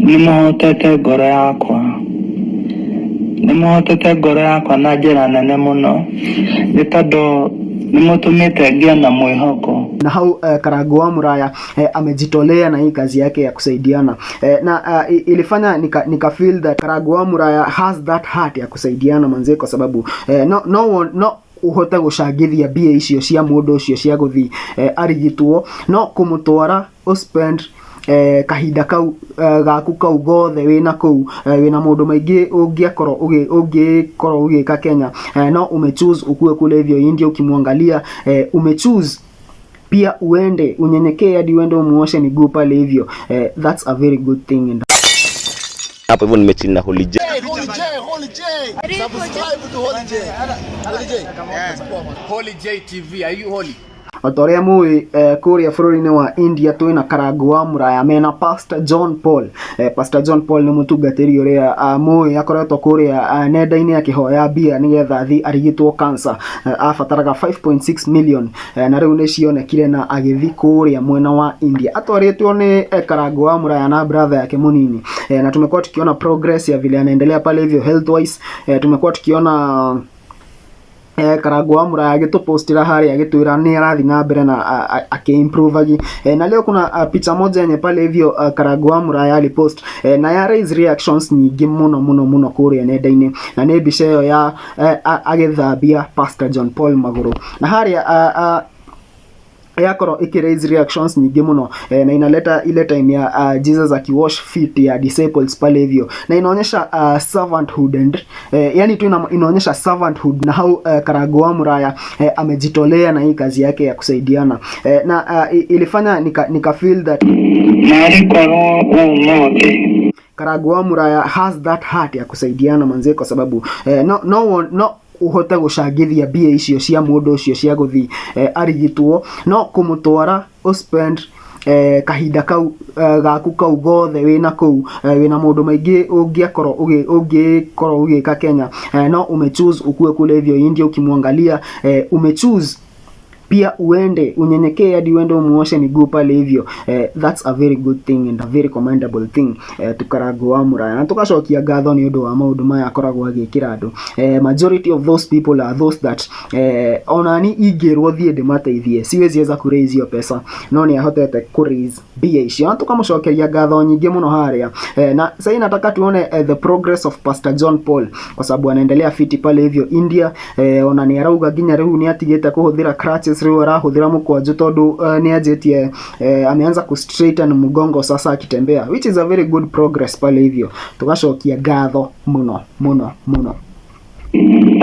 Nĩmũhotete ngoro yakwa. Nĩmũhotete ngoro yakwa na njĩra nene mũno, nĩ tondũ nĩmũtũmĩte ngĩe na mwĩhoko. Na hau Karangu wa Muraya amejitolea na hii kazi yake ya kusaidiana na ilifanya nika feel that Karangu wa Muraya has that heart ya kusaidiana manze, kwa sababu no, no, one, no uhote gucangithia mbia icio cia mundu ucio cia guthi arigitwo, no kumutwara uspend kahinda kau gaku kau gothe wina kuu wina maundu maingi ungiakorwo ungikorwo ugika Kenya, no umechoose ukue kule hivyo India ukimwangalia, umechoose pia uende unyenyekee hadi uende umuoshe miguu pale hivyo, that's a very good thing. And hapo hivyo nimechill na Holy J. Holy J, Holy J. Subscribe to Holy J. Holy J. Holy J TV, are you holy? O ta ũrĩa mũĩ, kũrĩa bũrũri-inĩ wa India twĩna Karangu wa Muraya mena Pastor John Paul. Pastor John Paul nĩ mũtungatĩri ũrĩa mũĩ akoretwo kũrĩa nenda-inĩ akĩhoya mbia nĩgetha athiĩ arigitwo cancer. Abataraga 5.6 million, na rĩu nĩ cionekire na agĩthiĩ kũrĩa mwena wa India atwarĩtwo nĩ Karangu wa Muraya na brother yake mũnini, na tumekuwa tukiona progress ya vile anaendelea pale hivyo health wise. Tumekuwa tukiona Karangu wa Muraya agĩtũpostĩra harĩa agĩtwĩra nĩ arathiĩ na mbere na akĩimprove. Na leo kuna picha moja yenye pale hivyo Karangu wa Muraya alipost, na ya raise reactions nyingĩ mũno mũno mũno kũrĩa nenda-inĩ, na nĩ mbica ĩyo ya agĩthambia Pastor John Paul magũrũ, na harĩa yakorwo iki raise reactions nyingi muno, na inaleta ile time ya Jesus akiwash feet ya disciples pale hivyo, na inaonyesha servanthood and yani tu inaonyesha servanthood na how Karangu wa Muraya amejitolea na hii kazi yake ya kusaidiana, na ilifanya nika feel that Narĩ korwo ũmũthĩ Karangu wa Muraya has that heart ya kusaidiana manze, kwa sababu no, no, one, no uhote gucangithia mbia icio cia mundu ucio cia guthi arigitwo, no kumutwara uspend kahinda kau gaku kau gothe wina kuu, wina maundu maingi ungiakorwo ungikorwo ugika Kenya, no umechoose ukue kule hivyo India ukimwangalia, umechoose pia uende unyenyekee hadi uende umuoshe miguu pale hivyo, that's a very good thing and a very commendable thing to Karangu wa Muraya, na tugacokia ngatho nĩ ũndũ wa maũndũ maya akoragwo agĩkĩra andũ. Majority of those people are those that onani ingĩrwo thiĩ ndĩmateithie siwezi weza ku raise hiyo pesa, no nĩ ahotete ku raise mbia icio na tukamũcokeria ngatho nyingĩ mũno harĩa. Na sasa nataka tuone the progress of Pastor John Paul, kwa sababu anaendelea fiti pale hivyo India. Ona nĩ arauga nginya rĩu nĩ atigĩte kũhũthĩra crutches, rĩu arahũthĩra mũkwanjũ tondũ nĩ anjĩtie, ameanza ku straighten mgongo sasa akitembea, which is a very good progress pale hivyo. Tugacokia ngatho mũno mũno mũno.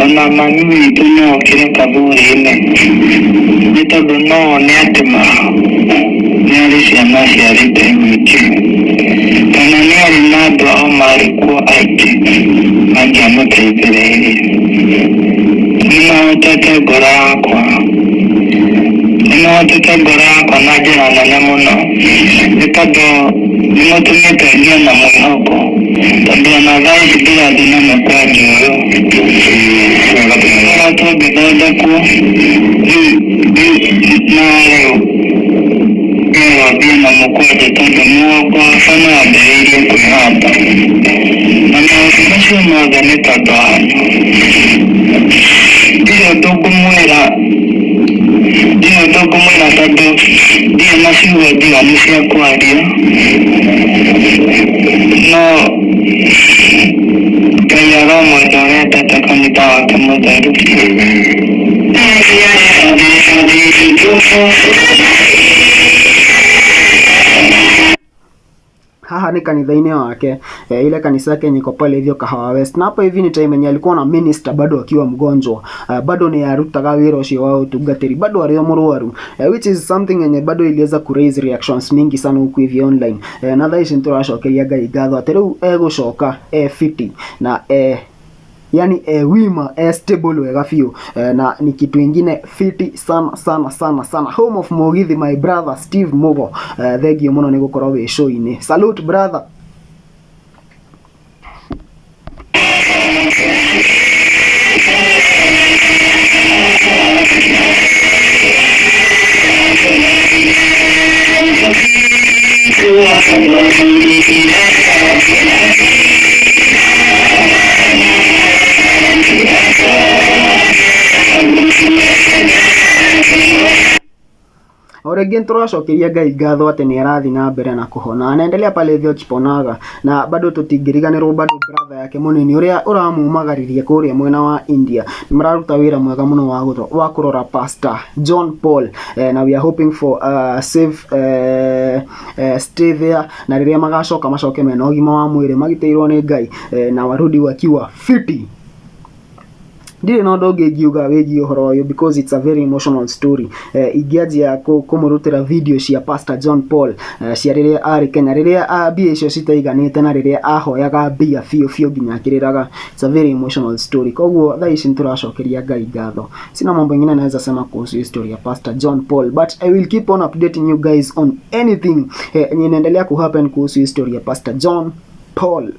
Ona mami witũ no okire kaburi-inĩ, nĩ tondũ no one atĩ ma nĩ arĩ ciana aciarĩte nyingĩ, kana nĩ arĩ na andũ ao marĩ kuo aingĩ mangĩamũteithĩrĩirie. Nĩmahotete ngoro yakwa, nĩmahotete ngoro yakwa na njĩra nene mũno, nĩ tondũ nĩmũtũmĩte ngĩe na mwĩhoko, tondũ ona thaa ici ndĩrathiĩ na mũkwanjũ ũyũ ngoretwo ngĩthondekwo rĩu na rĩu ngerwo thiĩ na mũkwanjũ tondũ mũgongo wakwa nĩ wambĩrĩirie kwĩhanda, na maũndũ macio mothe nĩ tondũ wanyu. Ndirĩ ũndũ ngũmwĩra, ndirĩ ũndũ ngũmwĩra, tondũ ndirĩ na ciugo njiganu cia kwaria, no Ngai aromwenda ũrĩa endete kanitha wake mũtheru. Haha ni kanitha-inĩ wake, ile kanisa yake yenye iko pale hivyo Kahawa West, na hapa hivi ni time yenye alikuwa na minister bado akiwa mgonjwa, bado ni arutaga wĩra ũcio wa ũtungatĩri bado arĩ o mũrwaru, which is something yenye bado iliweza ku raise reactions mingi sana huku hivi online, na thaa ici nĩtũracokeria Ngai ngatho atĩ rĩu egũcoka e fiti na yani e wima, e stable wega biũ, na ni kitu ingine fiti sana sana sana sana. Home of Mugithi, my brother Steve Mugo, thengio mũno nĩ gũkorwo wĩ show-inĩ. Salute, brother. Rĩngĩ nĩtũracokeria Ngai ngatho atĩ nĩ arathiĩ na mbere na kũhona, anaendelea pale hivyo akiponaga, na bado tũtingĩriganĩrwo bado brother yake mũnini ũrĩa ũramumagaririe kũrĩa mwena wa India. Nĩ mararuta wĩra mwega mũno wa kũrora Pastor John Paul, na we are hoping for safe stay there, na rĩrĩa magacoka macoke mena ũgima wa mwĩrĩ, magitĩirwo nĩ Ngai, na warudi wakiwa fiti. Ndirĩ na ũndũ ũngĩ ingiuga wĩgiĩ ũhoro ũyũ because it's a very emotional story. Ingĩanjia kũmũrutĩra video cia Pastor John Paul, cia rĩrĩa arĩ Kenya, rĩrĩa mbia icio citaiganĩte na rĩrĩa ahoyaga mbia biũ biũ nginya akĩrĩraga. It's a very emotional story. Koguo thaa ici nĩtũracokeria Ngai ngatho. Sina mambo ingine naweza sema kuhusu hii story ya Pastor John Paul, but I will keep on updating you guys on anything yenye inaendelea kuhappen kuhusu hii story ya Pastor John Paul.